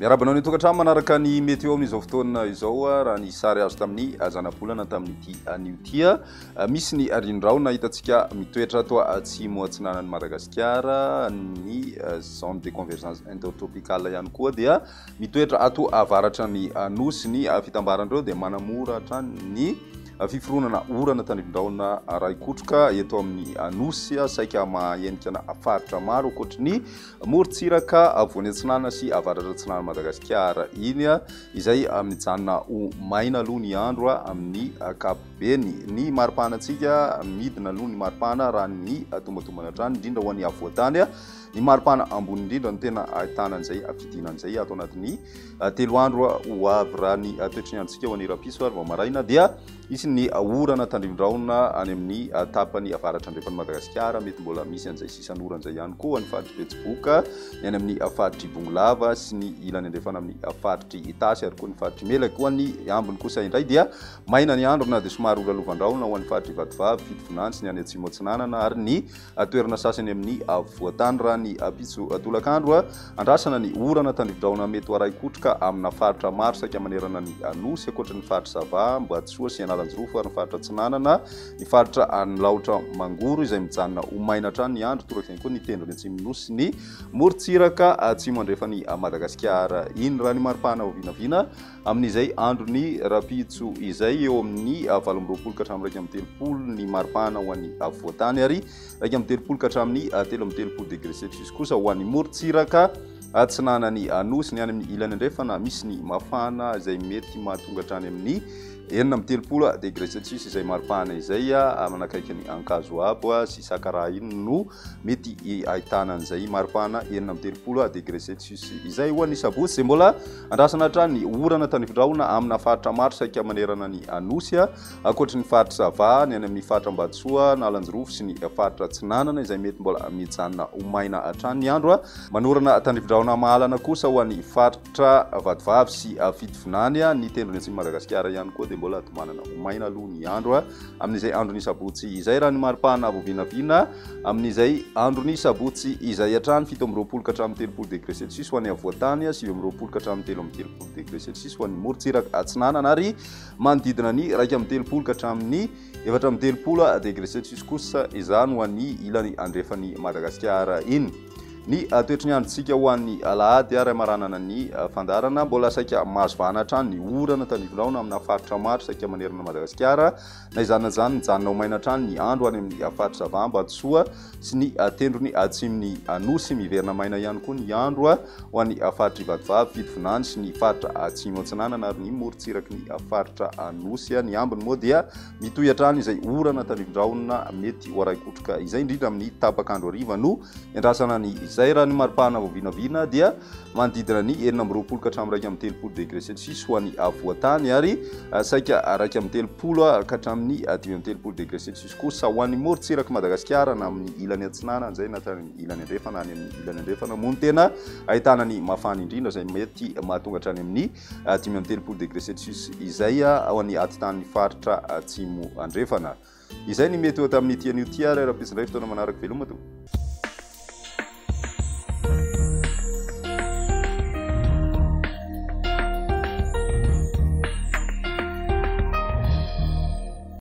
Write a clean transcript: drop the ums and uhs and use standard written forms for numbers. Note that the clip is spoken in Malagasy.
Miarahaba anao ny tokantrano manaraka ny météo amin'izao fotoana izao. Raha ny sary azo tamin'ny zanabolana tamin'ity anio ity, misy ny rindraona hitantsika mitoetra ato atsimo atsinanan'i Madagasikara. Ny zone de convergence intertropicale ihany koa dia mitoetra ato avaratra ny nosy. Ny fitambaran'ireo dia manamora hatrany ny fiforonana orana tandrifindrahona raikotroka eto amin'ny nosy, saika mahahenika faritra maro ankoatry ny morontsiraka afovoany atsinanana sy avaratra atsinanan'i Madagasikara iny, izay mijanona ho maina aloha ny andro amin'ny ankapobeny. Ny maripahanantsika midina aloha ny maripana raha ny tombatombana hatrany, indrindra ho an'ny afovoantany. Ny maripana ambony indrindra no tena ahitana an'izay fidinana izay ato anatin'ny 3 andro ho avy. Raha ny toetry ny androntsika ho an'ny rahampitso ary vao maraina dia hisy ny orana tandrivindrahona any amin'ny tapany avaratra andrefan'i Madagasikara. Mety mbola misy an'izay sisan'orana izay ihany koa any faritr'i Betsiboka, ny any amin'ny faritr'i Bongolava sy ny ilany andrefana amin'ny faritr'i Itasy ary koa ny faritr'i Melaky. Ho an'ny ambiny kosa indray dia maina ny andro na dia somary holalovan-drahona ho an'ny faritr'i Vatovavy, Fitovinany sy ny any Atsimo Atsinanana ary ny toerana sasany amin'ny afovoan-tany. Raha ny ampitso tolakandro, andrasana ny orana tandrifindrahona mety ho arahi-kotroka amina faritra maro saika manerana ny Nosy, ankoatra ny faritra Sava, Ambatosoa sy Analanjirofo ary ny faritra Atsinanana, ny faritra Anolaotra Mangoro izay mijanona ho maina hatrany ny andro, toraka ihany koa ny tendrony atsimon'ny Nosy sy ny morontsiraka atsimo andrefan'i Madagasikara iny. Raha ny maripana ho vinavina Amin'izay andron'ny rahampitso izay, eo amin'ny 28 ka hatramin'ny 31 ny maripana ho an'ny afovoan-tany ary 31 ka hatramin'ny 33 degré celsius kosa ho an'ny morontsiraka atsinanan'ny Nosy. Ny any amin'ny ilany andrefana misy ny mafana izay mety mahatonga hatrany amin'ny 36 degré celsius izay maripana izay manakaiky ny Ankazoabo sy Sakaraha iny no mety ahitana an'izay maripana 36 degré celsius izay. Ho an'ny sabotsy izay mbola andrasana hatrany orana tandrifindrahona amina faritra maro saika manerana ny Nosy, ankoatry ny faritra Sava, ny any amin'ny faritra Ambatosoa, Analanjirofo sy ny faritra Atsinanana izay mety mbola mijanona ho maina hatrany ny andro. Manorana tandrifindrahona mahalana kosa ho an'ny faritra Vatovavy sy Fitovinany. Ny tendrony atsimon'i Madagasikara ihany koa dia mbola tomanana ho maina aloha ny andro amin'izay andron'ny sabotsy izay, raha ny maripana vao vinavina amin'izay andron'ny sabotsy izay hatrany, 27 ka hatramin'ny 30 degré celsius ho an'ny afovoan-tany, 29 ka hatramin'ny 33 degré celsius ho an'ny morontsiraka atsinanana ary manodidina ny 31 ka hatramin'ny 34 degré celsius kosa izany ho an'ny ilany andrefan'i Madagasikara iny. Ny toetry ny androntsika ho an'ny alahady ary hamaranana ny fandaharana, mbola saika mahazo vahana hatrany ny orana tandrifindrahona amina faritra maro saika manerana Madagasikara. Na izany na izany, mijanona ho maina hatrany ny andro any amin'ny faritra Sava, Ambatosoa sy ny tendrony atsimon'ny Nosy. Miverina maina ihany koa ny andro ho an'ny faritr'i Vatovavy, Fitovinany sy ny faritra Atsimo Atsinanana ary ny morontsiraky ny faritra Anosy. Ny ambiny moa dia mitohy hatrany izay orana tandrifindrahona mety ho arahi-kotroka izay, indrindra amin'ny tapak'andro hariva no Iandrasana ny izay. Raha ny maripana vao vinavina dia manodidina ny 26 ka hatramin'ny 31 degré celsius ho an'ny afovoan-tany ary saika 31 ka hatramin'ny 35 degré celsius kosa ho an'ny morontsirak'i Madagasikara na amin'ny ilany atsinanana izay na hatrany amin'ny ilany andrefana. Any amin'ny ilany andrefana moa no tena ahitana ny mafana indrindra izay mety mahatonga hatrany amin'ny 35 degré celsius izay ao an'ny atitanin'ny faritra atsimo andrefana. Izay ny mety ho tamin'ity anio ity ary rahampitso indray fotoana manaraka. Veloma tompoko.